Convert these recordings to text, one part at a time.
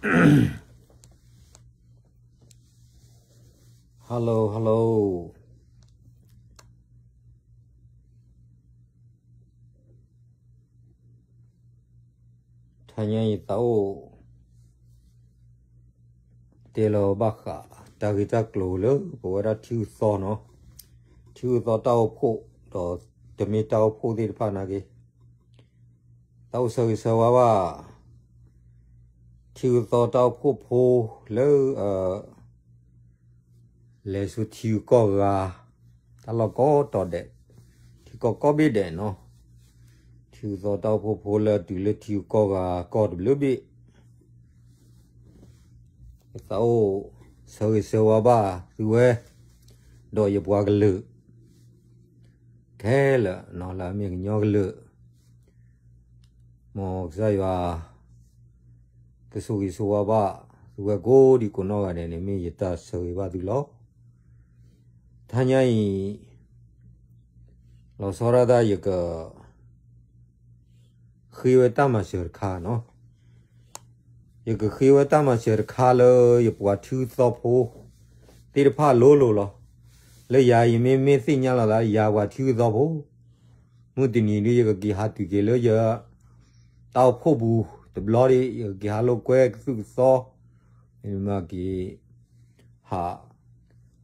Hello, hello. တဟါညါအံၤသးအိၣ် တဲလီၤဘၣ်ဃး တၢ်ဂ့ၢ်တၢ်ကျိၤလၢ ပဝဲဒၣ်ထံဂုၤသီနီၤ, ထံဂုၤသီတၢ်အိၣ်ဖှိၣ် ဒီးတမ့ၢ်တၢ်အိၣ်ဖှိၣ်သ့ၣ်တဖၣ်နာ်က့ သးအိၣ်ဆၢဂ့ၤဆၢဝါဘၣ် ထံဂုၤသီတၢ်အိၣ်ဖှိၣ်ဖိလၢ လဲၤဆူထံဂုၤကီၢ်ဂၤ တၢ်လီၢ်ကိးတီၤဒဲး, ထံကီၢ်ကိးဘ့ၣ်ဒဲးနီၤ, ထံဂုၤသီတၢ်အိၣ်ဖှိၣ်ဖိလၢအတုၤလၢထံဂုၤကီၢ်ဂၤကီၢ်တဘျုးဘ့ၣ် သးအိၣ်ဆၢဂ့ၤဆၢဝါဘၣ်သုဝဲ ဒီးယပှၤကလုာ် ခဲလၢာ်နီၤ လၢအမ့ၢ်ကညီကလုာ် မ်ကစၢ်ယွၤ ကဆိၣ်ဂ့ၤဆိၣ်ဝါဘၣ်သုဝဲကိးဒံကိးနီၢ်ဂၤဒဲးန့ၣ် မ့ၢ်ယတၢ်ဆၢဂ့ၤဘၣ်သုလီၤ. တဟါညါအံၤ လီၤဆီဒၣ်တၢ်ယက ဃ့ဝဲတၢ်မၤစၢၤတခါနီၤ, ယကဃ့ဝဲတၢ်မၤစၢၤတခါလၢယပှၤထံဂုၤသီဖိ သ့ၣ်တဖၣ်လိၤလိၤလီၤ. လၢယၤယမ့ၢ်မ့ၢ်သ့ၣ်ညါလီၤသးလၢယၤပှၤထံဂုၤသီဖိ မုၢ်တနံၤဒ်ယကက့ၤဟးတုၤက့ၤလၢယ တၢ်အိၣ်ဖှိၣ်ပူၤတဘျီဒ် ယကက့ၤဟးလိာ်ကွဲကသူၣ်ကသီ မ့ၢ်က့ၤ ဟး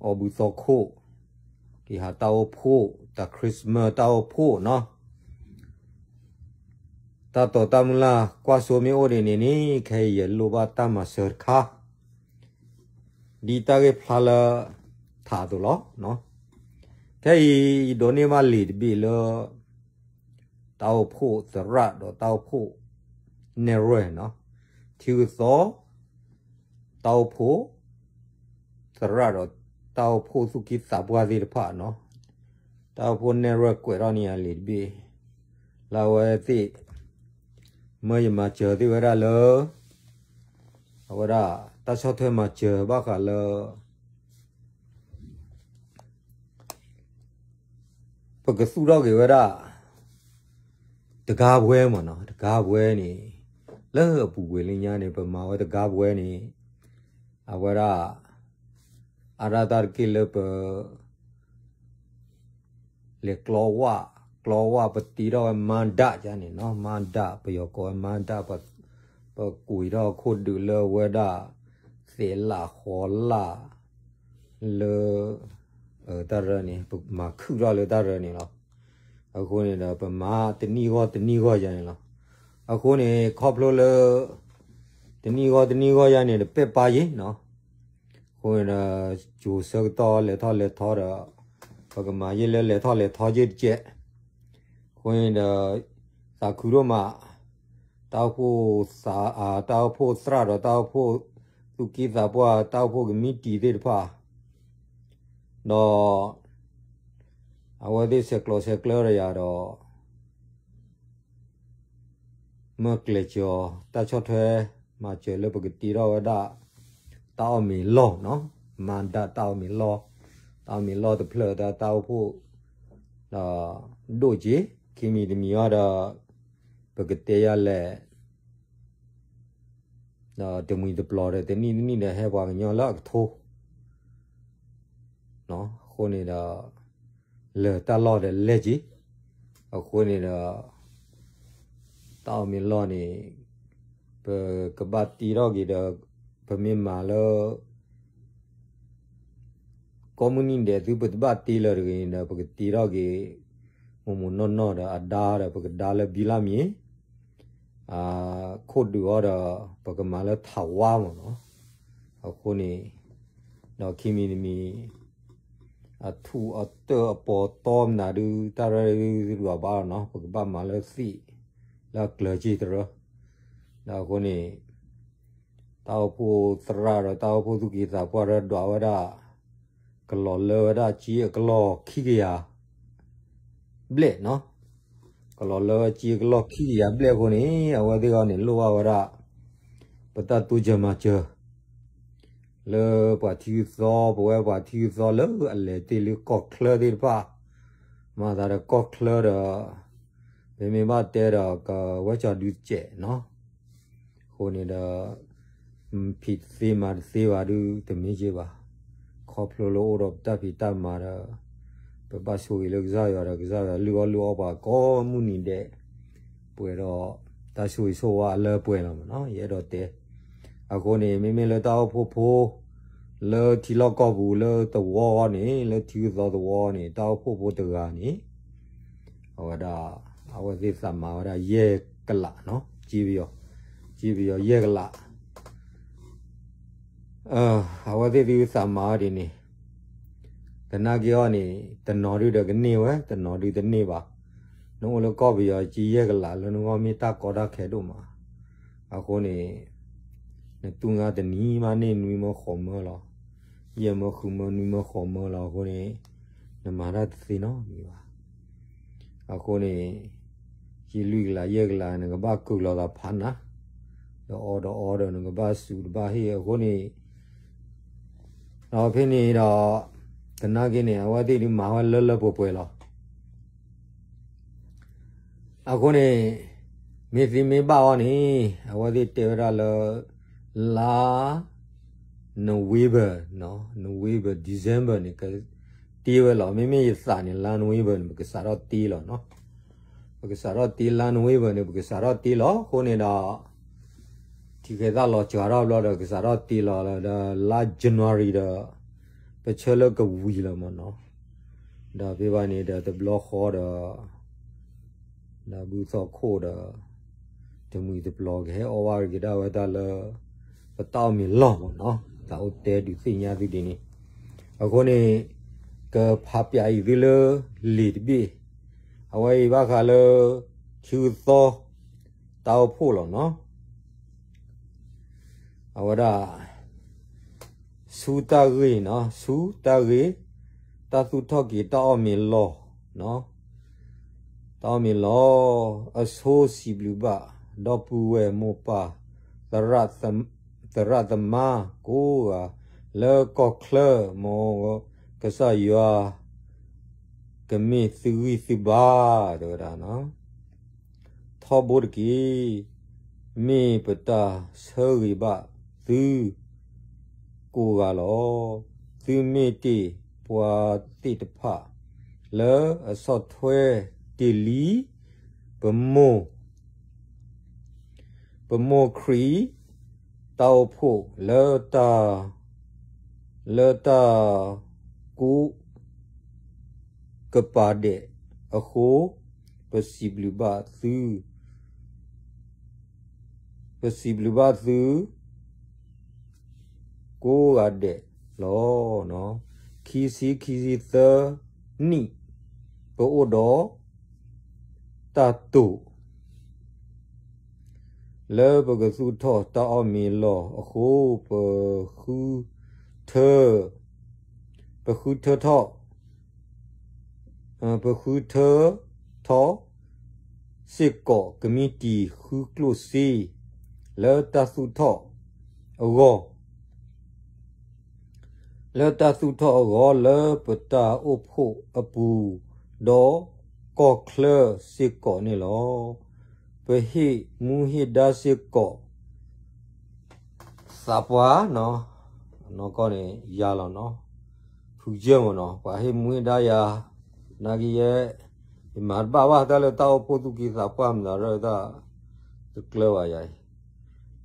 အီၣ်ဘုသီခိၣ် က့ၤဟးတၢ်အိၣ်ဖှိၣ် တၢ် Christmas တၢ်အိၣ်ဖှိၣ်နီၤ, တၢ်တိာ်တၢ်မုၢ်လၢ်ကွၢ်စိမ့ၢ်အိၣ်ဒ်န့ၣ်န့ၣ် ခဲအံၤယလိၣ်ဘၣ်တၢ်မၤစၢၤတခါ ဒ်တၢ်ဂ့ၢ်ဖျါလၢ ထးအသိးလီၤ. ခဲအံၤ ယဒိးန့ၢ်ဘၣ်လံာ်တဘ့ၣ်လၢ တၢ်အိၣ်ဖှိၣ်သရၣ်ဒီးတၢ်အိၣ်ဖှိၣ်နဲၣ်ရွဲၣ်နီၤ, ထံဂုၤသီ တၢ်အိၣ်ဖှိၣ်သရၣ်ဒီးတၢ်အိၣ်ဖှိၣ်သူၣ်က့သးပှၢ်သ့ၣ်တဖၣ်နီၤ, တၢ်အိၣ်ဖှိၣ်နဲၣ်ရွဲၣ်ကွဲးထီၣ်န့ၢ်ယၤလံာ်တဘ့ၣ် လၢအဝဲသ့ၣ် မၢယမၤစၢၤသ့ၣ်ဝဲဒၣ်လၢ အဝဲဒၣ် တၢ်ဆီၣ်ထွဲမၤစၢၤဘၣ်ဃးလၢ ပကသူၣ်ထီၣ်က့ၤဝဲဒၣ် တဂၤဝဲမ့ၢ်နီၤ, တဂၤဝဲန့ၣ် လၢအပူၤကွံာ်လၢညါန့ၣ် ပမၤဝဲတဂၤဝဲန့ၣ် အဝဲဒၣ် အါဒၣ်တၢ်တက့ၢ်လၢပ လဲၤကျီဝၣ်, ကျီဝၣ်ပတ့ထီၣ်ဝဲမါဒၣ်ယါန့ၣ်နီၤ, မါဒၣ် ပယီၤကိးဝဲမါဒၣ်, ပကွံာ်ထီၣ်အခိၣ်ဒုးလၢအဝဲဒၣ် သဲးလၣ်ဃီလၣ် လၢ တၢ်ရၢန့ၣ် ပမၤခုၣ်ထီၣ်လၢတၢ်ရၢန့ၣ်လီၤ. အဃိန့ၣ်ဒီး ပမၤတနံၣ်ဂီၢ်တနံၣ်ဂီၢ်ယါန့ၣ်လီၤ. အဃိန့ၣ် ခီဖျိလၢ တနံၣ်ဂီၢ်တနံၣ်ဂီၢ်ယါန့ၣ် တပဲာ်ပာ်ယ့ၢ်နီၤ. အဃိန့ၣ်ဒီး ကိၤဆၢကတီၢ်လဲၤထီၣ်လဲၤထီဒီး ပကမၤယ့ၢ်လၢလဲၤထီၣ်လဲၤထီယ့ၢ်တကဲး. အဃိန့ၣ်ဒီး သးခုဒိၣ်မး တၢ်အိၣ်ဖှိၣ်သး တၢ်အိၣ်ဖှိၣ်သရၣ်ဒီးတၢ်အိၣ်ဖှိၣ်သူၣ်က့သးပှၢ် တၢ်အိၣ်ဖှိၣ်ကမံးတံာ်သ့ၣ်တဖၣ် ဒီး အဝဲသ့ၣ်ဆဲးကျိးဆဲးကျၢဒီးယၤဒီး မၢကျဲၤစၢၤအီၤ တၢ်ဆီၣ်ထွဲမၤစၢၤလၢပကတ့ထီၣ်ဝဲဒၣ် တၢ်အီၣ်မ့ၤလီၢ်နီၤ, မၤဒၣ်တၢ်အီၣ်မ့ၤလီၢ်, တၢ်အီၣ်မ့ၤလီၢ်တဖျၢၣ် တၢ် တၢ်အိၣ်ဖှိၣ် ဒီး ဒိၣ်က့ၤ ခံမံၤတမံၤအံၤဒီး ပကတဲယၤလဲၣ် ဒီးတမှံၤတပျီၤဒီး တနံၣ်တနံၣ်ဒီး ဟဲပှၤကညီလၢအကထိ အဃိန့ၣ်ဒီး လၢတၢ်လီၢ်ဒီးလဲၢ်က့ၤ, အဃိန့ၣ်ဒီး တၢ်အီၣ်မ့ၤလီၢ်န့ၣ် ပကဘၣ်တ့ထီၣ်က့ၤဒီး ပမ့ၢ်မၤလၢ ကိးမုၢ်နံၤဒဲးသုပတဘၣ်တ့လၢၤတဂ့ၤန့ၣ်ဒီး ပကတ့ထီၣ်က့ၤ မိၢ်မိၢ်နီၢ်နီၢ်ဒီး အဒါဒီး ပကဒါလၢဘံလၢမံၤ ခိၣ်ဒုးအီၤဒီး ပကမၤလၢထးဝါမ့ၢ်နီၤ. အဃိန့ၣ် ဒီးခံမံၤတမံၤ အထူၣ်အတၢၢ်အပီၤတီမနုၤဒုး တၢ်ရၢဒုး တဒွးဘၣ်လီၤနီၤ, ပကဘၣ်မၤလၢသ့ၣ် လၢအကျၢၤက့ၤတရၢ. ဒီးအဃိန့ၣ် တၢ်အိၣ်ဖှိၣ်သရၣ်ဒီးတၢ်အိၣ်ဖှိၣ်သူၣ်က့သးပှၢ်ရၢဒွးဝဲဒၣ် ကလီၤလၢဝဲဒၣ်ကၠံအကလီၢ်ခံကယၤဘျဲၣ်နီၤ. ကလီၤလၢဝဲကၠံအကလီၢ်ခံကယၤဘျဲၣ်အဃိန့ၣ် အဝဲသ့ၣ်အံၤန့ၣ် လိၣ်ဘၣ်ဝဲဒၣ် ပတၢ်တိစၢၤမၤစၢၤ လၢပှၤထံဂုၤသီ ပဝဲပှၤထံဂုၤသီလၢအလဲၤတ့ၢ်လၢကီၢ်ချၢသ့ၣ်တဖၣ် မၤသးဒီးကီၢ်ချၢဒီး ပမ့ၢ်ဘၣ်တဲဒီးကဝဲကၠီၤဒုစဲးနီၤ. အဃိန့ၣ်ဒီး ဖံးတသ့မၤတသ့ဘၣ်ဒုး တမ့ၢ်က့ဘၣ်. ခီဖျိလၢအိၣ်ဒီးပတၢ်ဖံးတၢ်မၤဒီး ပဘၣ်ဆိၣ်ဂ့ၤလၢကစၢ်ယွၤဒီး ကစၢ်ယွၤလုၢ်အီၣ်လုၢ်အီပှၤကိးမုၢ်နံၤဒဲး ပှဲၤဒီးတၢ်ဆိၣ်ဂ့ၤဆိၣ်ဝါအလၢပှဲၤလီၤမ့ၢ်နီၤ. ယအဲၣ်ဒိးတဲ အဃိန့ၣ် မ့မ့ၢ်လၢတၢ်အိၣ်ဖှိၣ်ဖိ လၢထံလီၢ်ကီၢ်ပူၤလၢတဝီန့ၣ် လၢထံဂုၤသီတဝီန့ၣ် တၢ်အိၣ်ဖှိၣ်ဖိတဂၤန့ၣ် အဝဲဒၣ် အဝဲသ့ၣ်သးမၤဝဲဒၣ်ယဲၢ်ကလးနီၤ, က့ပယီၤ, က့ပယီၤယဲၢ်ကလး. အဝဲသ့ၣ်သုသးမၤဝဲဒ်န့ၣ် သနာ်က့အီၤန့ၣ် တနီၤဒုဒီးကန့ၢ်ဝဲ တနီၤဒုတန့ၢ်ဘၣ်. နအိၣ်လၢကီၢ်ပယီၤက့ယဲၢ်ကလးလၢနဂီၢ်မ့ၢ်တၢ်ကီတၢ်ခဲဒိၣ်မး. အဃိန့ၣ် နတူၢ်ငါတနံၤမးန့ၢ်နွံမၢဃိးမၢလီၤ. ယဲၢ်မၢဃုမၢနွံမၢဃိးမၢလီၤအဃိန့ၣ် နမၤတၢ်တသ့နီတမံၤဘၣ်. အဃိန့ၣ် ယလွံၢ်ကလးယဲၢ်ကလး နကဘၣ်ကုာ်လီၤသးဖးနၤ, ဒီးအီဒီးအီဒီး နကဘၣ်စူးတဘၣ်ဟ့ၣ်အဃိန့ၣ် ဒီးဖဲန့ၣ်ဒီး သနာ်က့န့ၣ် အဝဲသ့ၣ်ဒုးမၤဝဲလၢလၢပှဲၤပှဲၤလီၤ. အဃိန့ၣ် မ့ၢ်သ့မ့ၢ်ဘၣ်အီၤန့ၣ် အဝဲသ့ၣ်တဲဝဲဒၣ်လၢ လါ November, November, December န့ၣ် ကတ့ဝဲလီၤ. မ့မ့ၢ်ယသးန့ၣ် လါ November န့ၣ် ပကစးထီၣ်တ့လီၤနီၤ. ပကစးထီၣ်တ့လါ November န့ၣ် ပကစးထီၣ်တ့လီၤ. အဃိန့ၣ်ဒီး ထံၣ်ကဲသးလီၤစှၤထီၣ်ဘျီဒီး ကစးထီၣ်တ့လီၤလၢဒီး လါ January ဒီး ပဆၢလၢကဝံၤလီၤမ့ၢ်နီၤ. ဒီးဖဲဘၣ်န့ၣ်ဒီးတဘျီဃီဒီး ဒီးဘုသီခိၣ်ဒီး တမှံၤတပျီၤကဟဲအီၣ်ဘၣ်က့ၤဒၣ်ဝဲတၢ်လၢ ပတၢ်အီၣ်မ့ၤလီၢ်မ့ၢ်နီၤ. တၢ်အိၣ်တဲဒုးသ့ၣ်ညါသုဒ်န့ၣ် အဃိန့ၣ် ကဖးပၠးအံၤသုလၢ လံာ်တဘ့ၣ် အဝဲအံၤဘၣ်ဃးလၢ ထံဂုၤသီ တၢ်အိၣ်ဖှိၣ်လီၤနီၤ. အဝဲဒၣ် ဆူတၢ်ဂ့ၢ်နီၤ, ဆူတၢ်ဂ့ၢ် တၢ်သူၣ်ထီၣ်က့ၤတၢ်အီၣ်မ့ၤလီၢ်, တၢ်အီၣ်မ့ၤလီၢ်, အဆိစံးဘျုးဘၣ် ဒီပုၢ်ဝဲၢ်မိၢ်ပၢ် သရၣ်သမါကိးဂၤ လၢကီၢ်ချၢ မ်ကစၢ်ယွၤ ကမ့ၢ်သုဂံၢ်သုဘါ တဲဝဲဒၣ် ထီဘိတက့ၢ်. မ့ၢ်ပတၢ်ဆၢဂ့ၤဘၣ်သုကိးဂၤလီၤ. သုမ့ၢ်တ့ၢ်ပှၤသ့ၣ်တဖၣ် လၢအဆီၣ်ထွဲတ့ၢ်လံ ပမိၢ် ပမိၢ်ခရံာ် တၢ်အိၣ်ဖှိၣ်လၢတၢ် လၢတၢ်ကူကပၤဒဲးအဃိ, ပစံးဘျုးဘၣ်သု ပစံးဘျုးဘၣ်သု ကိးဂၤဒဲးလီၤ. ခံဆံ ခံဆံသၢနံၣ် ပအိၣ်ဒီးတၢ်တိာ် လၢပကသူၣ်ထီၣ်တၢ်အီၣ်မ့ၤလီၢ်အဃိ, ပဃုထၢ ပဃုထၢထီၣ် ပဃုထၢထီၣ်စ့ၢ်ကီး ကမံးတံာ်ဃုကျိၣ်စ့ လၢတၢ်သူၣ်ထီၣ်အဂီၢ် လၢတၢ်သူၣ်ထီၣ်အဂီၢ် လၢပတၢ်အိၣ်ဖှိၣ်အပူၤ ဒီးကီၢ်ချၢစ့ၢ်ကီးန့ၣ်လီၤ. ပဟ့ၣ်မူဟ့ၣ်ဒါစ့ၢ်ကီး သးပှၢ်နီၤ, နီၢ်ကီၢ်န့ၣ်ယၤလီၤနီၤ, ဖုကစၢၢ်မ့ၢ်နီၤ, ပှၤဟ့ၣ်မူဟ့ၣ်ဒါယၤ, နာ်က့ယဲ, ယမၤတဘၣ်ဘၣ် တၢ်လၢတၢ်အိၣ်ဖှိၣ်သူၣ်က့သးပှၢ်မတၤရၢၢ်တၢ်, တကျၢၤဘၣ်ယၤ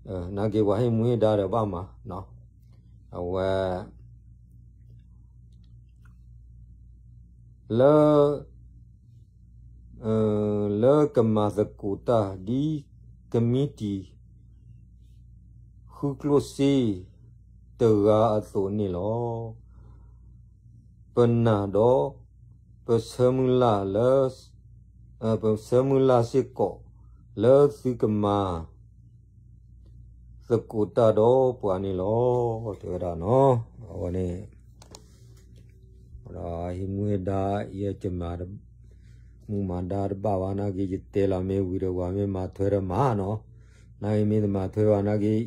အံၤ, နာ်က့ပှၤဟ့ၣ်မူဟ့ၣ်ဒါဒီးဘၣ်မၤ, အဝဲ လၢ လၢကမၤသကိးတၢ်ဒ်ကမံးတံာ် ဃုကျိၣ်စ့တဂၤအသိးန့ၣ်လီၤ. ပနာ်ဒီး ပဆၢမုၢ်လၢ်လၢ ပဆၢမုၢ်လၢ်စ့ၢ်ကီး လၢသုကမၤ သကိးတၢ်ဒီးပှၤန့ၣ်လီၤ တဲဝဲဒၣ်နီၤ. အဝဲန့ၣ် ဒီးဟ့ၣ်မူဟ့ၣ်ဒါ ယဲယမၤ မူမၤဒါတဘၣ်ဘၣ် နာ်က့ ယတဲလီၤမ့ၢ်ဝံၤဒီး ပှၤမ့ၢ်မၤထွဲဒီးမၤနီၤ, နာ်က့မ့ၢ်တမၤထွဲဘၣ် နာ်က့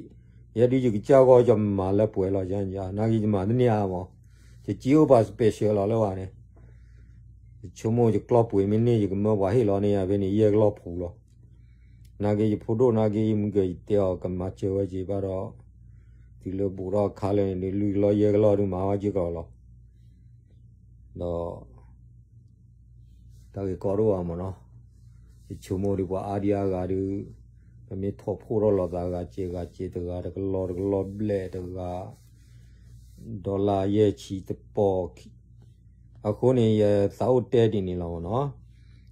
ယဲဒုးယကစၢ်ဂီၢ် ယမၤလၢပှဲၤလီၤ နာ်က့ယမၤတန့ၢ်အါမး, ယကံအိၣ်ပှၤ special လီၤလၢပှၤန့ၣ်, ယဆိကမိၣ်ယကျီၢ်ပှ့ၤမ့ၢ်န့ၢ် ယကမၢပှၤဟ့ၣ်လီၤန့ၢ်ယၤဖဲန့ၣ် ယဲၢ်ကလီၢ်ပူၤလီၤ. နာ်က့ယဖိဒိၣ် နာ်က့ယမုၢ်ကၢၤ ယတဲအီၤ ကမၤစၢၤဝဲက့ၤဘၣ်ဒီး တုၤလၢဘူးထီၣ်အခါလၢာ်န့ၣ်ဒုး လွံၢ်ကလီၢ်ယဲၢ်ကလီၢ်ဒုးမၤဝဲက့ၤကီးလီၤ. ဒီး တၢ်ဂ့ၢ်ကီဒိၣ်ဘၣ်မ့ၢ်နီၤ, ယဆိကမိၣ်ဒုးပှၤအါဒံအါဂၤဒုး ပမ့ၢ်ထိးဖှိၣ်ထီၣ်လိာ်သးဂၤစဲးဂၤစဲးတဂၤတကလီၢ်တကလီၢ်ဘျဲၣ်တဂၤ ဒီလၣ်ယဲၢ်ဆံတပီၢ် အဃိန့ၣ် ယသးအိၣ်တဲဒ်န့ၣ်လီၤမ့ၢ်နီၤ.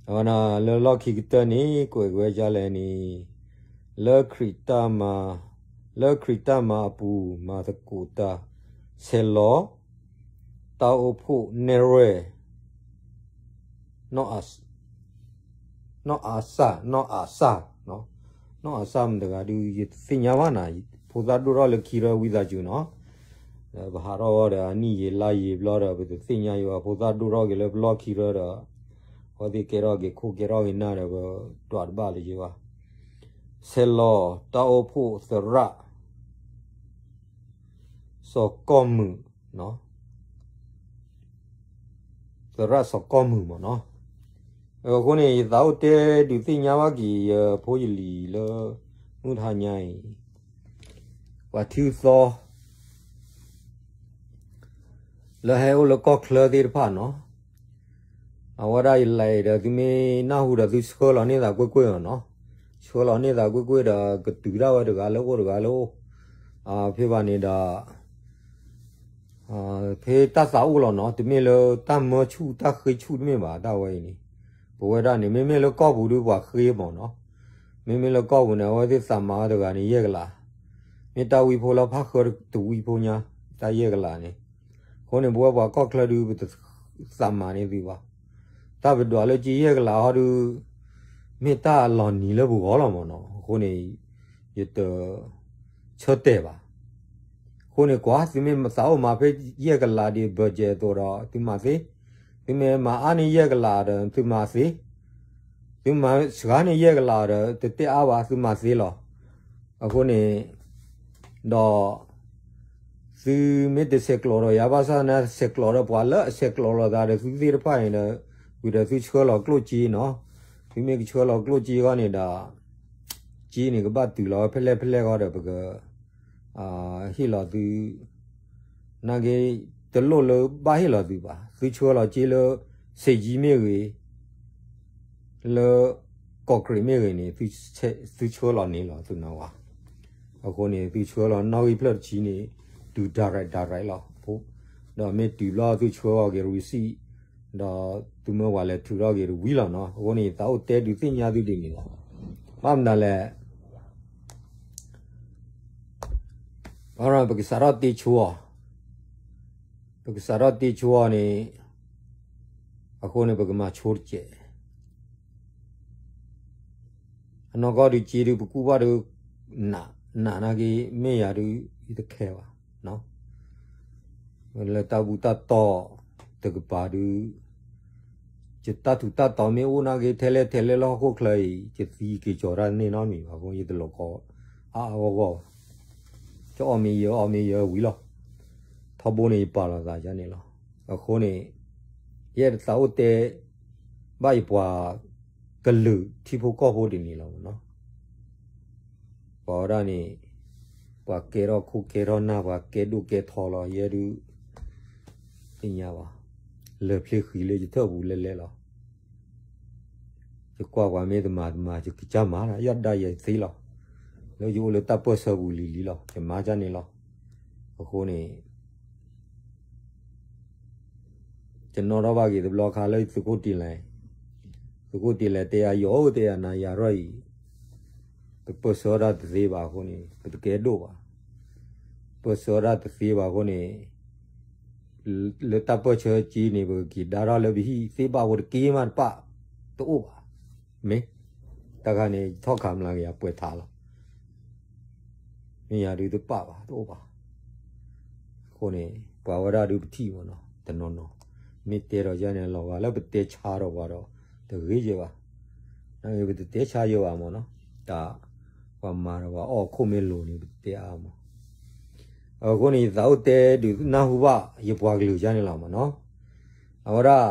အဝဲဒၣ်လၢလီၢ်ခံကတၢၢ်န့ၣ် ကွဲးဝဲဒ်လဲၣ်န့ၣ် လၢခရံာ်တၢ်မၤ, လၢခရံာ်တၢ်မၤအပူၤ မၤသကိးတၢ် ဆဲးလီၤ တၢ်အိၣ်ဖှိၣ်နဲၣ်ရွဲၣ် နီၢ်အးစၢ်, နီၢ်အးစၢ်, နီၢ်အးစၢ်မတၤတဂၤဒုး ယတသ့ၣ်ညါဘၣ်နၤ, ဖိသၣ်ဒိၣ်ထီၣ်လၢခံရၢဝံသးစူၤနီၤ, ဒီးပဟးထီၣ်ဝဲဒီးအနံၣ်ယံာ်လါယံာ်ဘျီဒီး ပတသ့ၣ်ညါယံာ်ဘၣ် ဖိသၣ်ဒိၣ်ထီၣ်က့ၤလၢပလီၢ်ခံရၢဒီး အဝဲသ့ၣ်ကဲထီၣ်က့ၤခိၣ်ကဲထီၣ်က့ၤနၢ်ဒီး ပဒွးတဘၣ်လၢၤဘၣ်, ဆဲးလီၤတၢ်အိၣ်ဖှိၣ်သရၣ် စီၤကီၢ်မုၢ်, သရၣ်စီၤကီၢ်မုၢ်မ့ၢ်နီၤ. အဃိန့ၣ် ယသးအိၣ်တဲဒုးသ့ၣ်ညါဘၣ်က့ၤယဖိယလံၤလၢ မုၢ်ထါညါအံၤ ပှၤထံသီ လၢဟဲအိၣ်လၢကီၢ်ချၢသ့ၣ်တဖၣ်နီၤ, အဝဲဒၣ်ယလဲၤဒီး သုမ့ၢ်နၢ်ဟူဒီးသုဆှၢလီၤန့ၢ်သးကွ့ၢ်ကွ့ၢ်နီၤ, ဆှၢလီၤန့ၢ်သးကွ့ၢ်ကွ့ၢ်ဒီး ကတုၤဒၣ်ဝဲတဂၤလၢအိၣ်တဂၤလၢအိၣ်, ဖဲဘၣ်န့ၣ်ဒီး ဖဲတၢ်သးအိၣ်လီၤနီၤ, တမ့ၢ်လၢတၢ်မၢဆူၣ်တၢ်ဃ့ဆူၣ်တမ့ၢ်ဘၣ် တၢ်ဝဲအံၤန့ၣ်, ပဝဲဒၣ်န့ၣ် မ့မ့ၢ်လၢကီၢ်ပူၤဒုးပှၤဃ့မ့ၢ်နီၤ, မ့မ့ၢ်လၢကီၢ်ပူၤန့ၣ် အဝဲသ့ၣ်သးမၤဝဲတဂၤန့ၣ် ယဲၢ်ကလး, မ့ၢ်တၢ်ဝံဖိလၢဖးဃၢတဝံဖိညါ, တၢ်ယဲၢ်ကလးန့ၣ်, အဃိန့ၣ် ပဝဲပှၤကီၢ်ချၢဒုး ပတသးမၤန့ၢ်သုဘၣ်, တၢ်ပဒွးလၢကၠ့ယဲၢ်ကလးဟီဒုး မ့ၢ်တၢ်လီၤနံၤလၢပဂီၢ်လီၤမ့ၢ်နီၤ, အဃိန့ၣ် ယတ ဆၢတဲာ်ဘၣ်. အဃိန့ၣ်ကွၢ် သုမ့ၢ်သးအိၣ်မၤဖဲယဲၢ်ကလးဒ် budget အသိးဒီး သုမၤသ့, သုမ့ၢ်မၤအါန့ၢ်ယဲၢ်ကလးဒီး သုမၤသ့, သုမၤစှၤန့ၢ်ယဲၢ်ကလးဒီး တတဲအါဘၣ် သုမၤသ့လီၤ. အဃိန့ၣ် ဒီး သုမ့ၢ်တဆဲးကျိးဒီးယၤဘၣ်ဆၣ်သနာ်က့ ဆဲးကျိးဒီးပှၤလၢအဆဲးကျိးလိာ်သးဒီးသုသ့ၣ်တဖၣ်န့ၣ်ဒီး ဝံၤဒီးသုဆှၢလီၤကျိၣ်စ့နီၤ, သုမ့ၢ်ကဆှၢလီၤကျိၣ်စ့အဂီၢ်န့ၣ်ဒီး စ့န့ၣ်ကဘၣ်တုၤလီၤဖဲလဲၣ်ဖဲလဲၣ်ဃီဒီး ပက ဟ့ၣ်လီၤသု, နာ်က့ တလိၣ်လၢဘၣ်ဟ့ၣ်လီၤသုဘၣ်, သုဆှၢလီၤစ့လၢ စ့ယံမ့ၢ်ဂ့ၤ, လၢ ကီၢ်ကရံၣ်မ့ၢ်ဂ့ၤန့ၣ် သုဆှၢလီၤန့ၢ်လီၤသုနီၤဝဲ, အဃိန့ၣ် သုဆှၢလီၤနီၣ်ဂံၢ်ဖျၢၣ်တဆံန့ၣ် တုၤ direct direct လီၤ, ဒီးမ့ၢ်တုၤဘျီသုဆှၢအီၤက့ၤ receipt ဒီးသုမၢပှၤလဲၤထုးထီၣ်က့ၤတဝံၤလီၤနီၤ, အဃိန့ၣ် ယသးအိၣ်တဲဒုးသ့ၣ်ညါသုဒ်န့ၣ်လီၤ, ဘၣ်မနုၤလဲၣ် ပကစးထီၣ်တ့ဆိအီၤ, ပကစးထီၣ်တ့ဆိအီၤန့ၣ်, အဃိန့ၣ် ပကမၤဆိတစဲး, အနီၢ်ကီၢ်ဒုးစ့ဒုး ပကူၣ်ဘၣ်ဒုး နးနးနာ်က့ မ့ၢ်ယၤဒုး ယတခဲဘၣ်, လၢတၢ်ဘူၣ်တၢ်တီတကပၤဒုး ယတၢ်ထူးတၢ်တီၤမ့ၢ်အိၣ်နာ်က့ ထဲလဲၣ်ထဲလဲၣ်လၢဟီၣ်ခိၣ်ချၢအံၤ ယသံက့ၤကီၤတၢ်န့ၢ်နီတမံၤဘၣ်အဃိ ယတလီၤကီအါအါဂီၢ်ဂီၢ်ဘၣ်, ကအီၣ်မ့ၢ်ယၢၤအီၣ်မ့ၢ်ယၢၤဝံၤလီၤ, ထီဘိန့ၣ်ယပာ်လီၤသးယါန့ၣ်လီၤ, အဃိန့ၣ် ယအဲၣ်ဒိးသးအိၣ်တဲ ဘၣ်ယပှၤကလုာ်ထံဖိကီၢ်ဖိဒ်န့ၣ်လီၤမ့ၢ်နီၤ, ပှၤဝဲဒၣ်န့ၣ် ပှၤကဲထီၣ်ခိၣ်ကဲထီၣ်နၢ် ပှၤကဲဒိၣ်ကဲထီလီၤ ယဲဒုး သ့ၣ်ညါဘၣ်, လၢၢ်ဖျ့ဃံလၢယထၢၣ်ပူၤလဲၣ်လဲၣ်လီၤ, ယကွၢ်ပှၤမ့ၢ်တမၤတမၤ ယကစၢ်မၤလီၤ ယဒၣ်ယဲသ့လီၤ, လၢယအိၣ်လၢတၢ်ပၢၢ်ဆၢပူၤလံၤလံၤလီၤ ယမၤဒ်န့ၣ်လီၤ, အဃိန့ၣ် ယနီၣ်ထီၣ်ဘၣ်က့ၤတဘျီခါလၢသုးခိၣ်တ့လဲၣ်, သုးခိၣ်တ့လဲၣ်တဲယၤ ယအိၣ်တဲယၤ နၤယၤထီၣ်အံၤ ပပၢၢ်ဆၢဒၣ်တသ့ဘၣ်အဃိန့ၣ် ပတကဲဒိၣ်ဘၣ်, ပၢၢ်ဆၢဒၣ်တသ့ဘၣ်အဃိန့ၣ် လၢတၢ်ပၢၢ်ဆၢက့န့ၣ် ပကက့ၤဒါထီၣ်လၢပဟံၣ်သ့ၣ်ဘၣ်ဖိတက့ၢ်မးတပၣ် တအိၣ်ဘၣ်, မ့ၢ် တၢ်ခါန့ၣ် ယထီၣ်ခးမျးကယၤပှဲၤထးလီၤ မ့ၢ်ယၤဒုးတပၣ်ဘၣ် တအိၣ်ဘၣ်, အဃိန့ၣ် ပှၤဝဲဒၣ်ဒုးပထံၣ်မ့ၢ်နီၤ တနီၤနီၤ, မ့ၢ်တဲဒီးယၤန့ၣ်လီၤဂာ်လၢပတဲဆါဒီးပှၤဒီး တဂ့ၤယဲဘၣ်, နာ်က့ပတတဲဆါယဲဘၣ်မ့ၢ်နီၤ, တၢ်ပှၤမၤဒီးပှၤအီၣ်ခိၣ်မ့ၢ်လိၤန့ၣ် ပတဲအါမး, အဃိန့ၣ် ယသးအိၣ်တဲဒုးနၢ်ဟူဘၣ်ယပှၤကလုာ်ယၤန့ၣ်လီၤမ့ၢ်နီၤ, အဝဲဒၣ်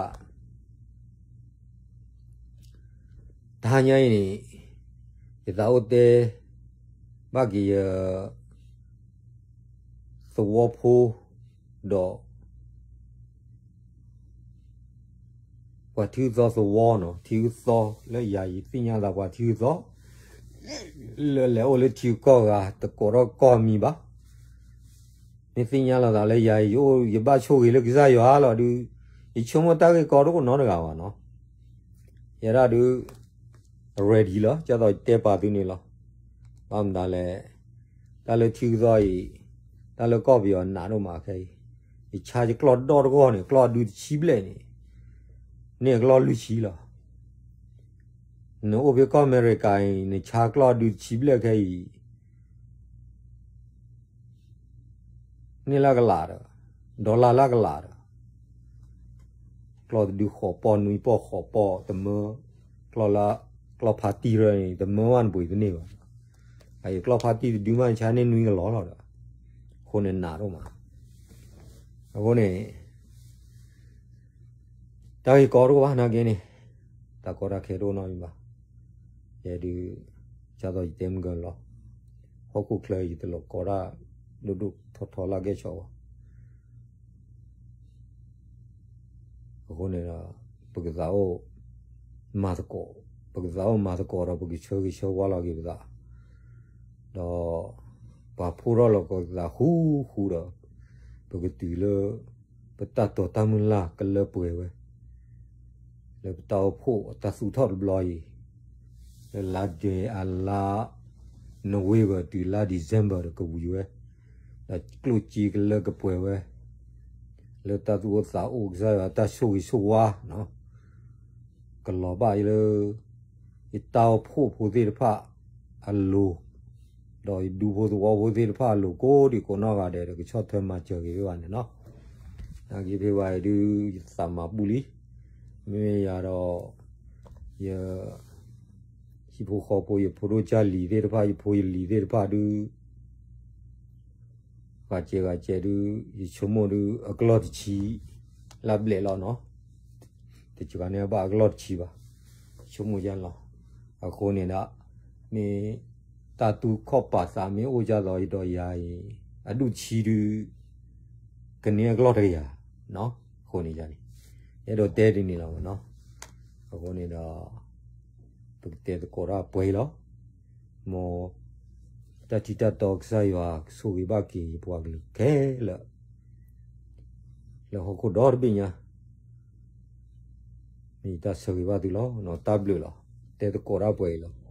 တဟါညါအံၤန့ၣ် ယသးအိၣ်တဲ ဘၣ်က့ၤယ ပ သဝီဖိ ဒီး ပှၤထံဂုၤသီသဝီနီၤ, ထံဂုၤသီလၢယၤယသ့ၣ်ညါသးပှၤထံဂုၤသီ လၢလဲၤအိၣ်လၢထံဂုၤကီၢ်ဂၤ တကိးထီၣ်ကီၢ်မံၤဘၣ်. မ့ၢ်သ့ၣ်ညါလီၤသးလၢယၤ ယအိၣ်ယဘၣ်ဆိၣ်ဂ့ၤလၢကစၢ်ယွၤလီၤဒုး ယဆိကမိၣ်တၢ်ဂ့ၢ်ကီတအိၣ်နီတဂၤဘၣ်နီၤ. ယဲဒၣ်ဒုး ready လီၤ ဒ်သိးယတဲပာ်သုန့ၣ်လီၤ. ဘၣ်မတၤလဲၣ်, တၢ်လၢထံဂုၤသီအံၤ တၢ်လၢကီၢ်ပယီၤနးဒိၣ်မးခဲအံၤ, ယဆါယကျီၢ်ဒီတဂီၢ်န့ၣ် ကျီၢ်ဒုတဆံဘျဲၣ်န့ၣ် န့ၢ်အကျီၢ်လွံၢ်ဆံလီၤ. နအိၣ်ဖဲကီၢ်အမဲရကၤအံၤ နဆါကျီၢ်ဒုတဆံဘျဲၣ်ခဲအံၤ န့ၢ်လၢကလးဒီး dollar လၢကလးဒီး ကျီၢ်တဒုဃိးပီၢ်နွံပီၢ်ဃိးပီၢ်တမၢ, ကျီၢ်လၢ ကျီၢ်ဖါတံၢ်ရၢန့ၣ် တမၢဝဲနပှ့ၤတန့ၢ်ဘၣ်. အအံၤကျီၢ်ဖါတံၢ်တဒုမး နဆါန့ၢ်နွံကလီၤလီၤဒီး အဃိန့ၣ်နးဒိၣ်မး. အဃိန့ၣ် တၢ်ဂ့ၢ်ကီတအိၣ်ဘၣ်နာ်က့န့ၣ်, တၢ်ကီတၢ်ခဲတအိၣ်နီတမံၤဘၣ်. ယဲဒုး ဒ်သိးယတဲမုၢ်ကလီၤ, ဟီၣ်ခိၣ်ချၢယတလီၤကီတၢ်ဒိၣ်ဒိၣ်ထီထီလၢအကဲၣ်ဆိးဘၣ်. အဃိန့ၣ်ဒီး ပကသးအိၣ်မၤသကိး, ပကသးအိၣ်မၤသကိးဒီး ပကဆၢဂ့ၤဆၢဝါလီၤက့ၤပသး, ဒီး ပှၤဖှိၣ်ထီၣ်လီၤကီးသးဃူဃူဒီး ပကတုၤလၢ ပတၢ်တိာ်တၢ်မုၢ်လၢ်ကလၢပှဲၤဝဲ လၢပတၢ်အိၣ်ဖှိၣ်အတၢ်သူၣ်ထီၣ်တဘျီအံၤ, လၢလါဒ့အလါ November တုၤလါ December ဒီးကဝံၤဝဲ, ဒီးကျိၣ်စ့ကလၢကပှဲၤဝဲ, လၢတၢ်သူၣ်အိၣ်သးအိၣ်ကစၢ်ယွၤတၢ်ဆိၣ်ဂ့ၤဆိၣ်ဝါနီၤ, ကလီၤဘၣ်လၢ ယတၢ်အိၣ်ဖှိၣ်ဖိသ့ၣ်တဖၣ်အလိၤ, ဒီးယဒူဖိသဝီဖိသ့ၣ်တဖၣ်အလိၤ ကိးဒံကိးနီၢ်ဂၤဒဲးဒီး ကဆီၣ်ထွဲမၤစၢၤက့ၤဝဲဘၣ်န့ၣ်နီၤ. နာ်က့ဖဲဝဲအံၤဒုး ယသးမၤဘူၣ်လံ, မ့မ့ၢ်ယၤဒီး ယ ဟံၣ်ဖိဃီဖိ ယဖိဒိၣ်ကၢ်လံၤသ့ၣ်တဖၣ် ယဖိယလံၤသ့ၣ်တဖၣ်ဒုး ဂၤစဲးဂၤစဲးဒုး ယဆိကမိၣ်ဒုး အကလီၢ်တဆံ လၢဘျဲၣ်လီၤနီၤ. တစှၤန့ၣ်ဘၣ်အကလီၢ်တဆံဘၣ်, ယဆိကမိၣ်ယါလီၤ. အဃိန့ၣ်ဒီး မ့ၢ်တၢ်သူၣ်ခီၣ်ပာ်သးမ့ၢ်အိၣ်ဒ်သိးဒီးယၤအံၤ အဒူၣ်တဆံဒုး ကန့ၢ်အကလီၢ်တကယၤ, အဃိန့ၣ်ယၤန့ၣ် ယအဲၣ်ဒိးတဲဒ်န့ၣ်လီၤမ့ၢ်နီၤ. အဃိန့ၣ်ဒီး ပကတဲသကိးတၢ်ပှဲၤအံၤလီၤ. မ်တၢ်ထံတၢ်တီကစၢ်ယွၤကဆိၣ်ဂ့ၤဘၣ်က့ၤယပှၤကလုာ်ခဲလၢာ် လၢဟီၣ်ခိၣ်ဒီတဘ့ၣ်ညါ မ့ၢ်ယတၢ်ဆၢဂ့ၤဘၣ်သုလီၤ. တၢ်ဘျုးလီၤ. တဲသကိးတၢ်ပှဲၤအံၤလီၤ.